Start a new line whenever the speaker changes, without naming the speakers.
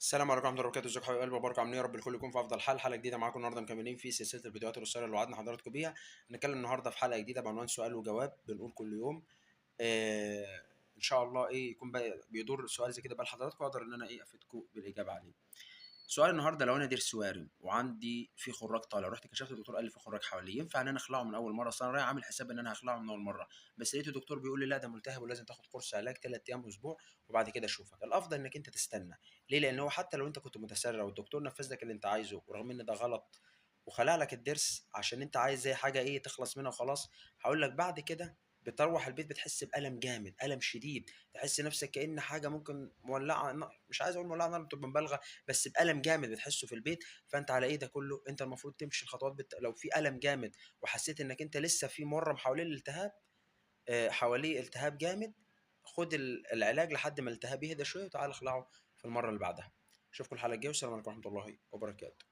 السلام عليكم ورحمة الله وبركاته. ازيكم حبايب قلبي؟ مبارك، عاملين إيه؟ يا رب الكل يكون في افضل حال. حلقة جديدة معاكم النهارده، مكملين في سلسلة الفيديوهات القصيرة اللي وعدنا حضراتكم بيها. هنتكلم النهارده في حلقة جديدة بعنوان سؤال وجواب بنقول كل يوم. ان شاء الله ايه يكون بقى بيدور سؤال زي كده بقى لحضراتكم، اقدر ان انا ايه افيدكم بالاجابة عليه. سؤال النهارده: لو انا ضرس وارم وعندي في خراج طالع، رحت كشفت الدكتور قال لي في خراج حواليه، ينفع ان انا اخلعه من اول مره؟ اصل انا رايح عامل حساب ان انا هخلعه من اول مره، بس لقيت الدكتور بيقول لي لا ده ملتهب ولازم تاخد قرص علاج 3 ايام اسبوع وبعد كده اشوفك. الافضل انك انت تستنى. ليه؟ لان هو حتى لو انت كنت متسرع والدكتور نفذ لك اللي انت عايزه، ورغم ان ده غلط، وخلع لك الضرس عشان انت عايز زي حاجة ايه تخلص منها وخلاص، هقول لك بعد كده بتروح البيت بتحس بألم جامد، ألم شديد، تحس نفسك كأن حاجة ممكن مولعة، مش عايز أقول مولعة نار بتبقى مبالغة، بس بألم جامد بتحسه في البيت. فأنت على إيه ده كله؟ أنت المفروض تمشي الخطوات لو في ألم جامد وحسيت إنك أنت لسه في مرم حوالين الالتهاب، حواليه التهاب جامد، خد العلاج لحد ما الالتهاب يهدى شوية وتعال اخلعه في المرة اللي بعدها. أشوفكم الحلقة الجاية، والسلام عليكم ورحمة الله وبركاته.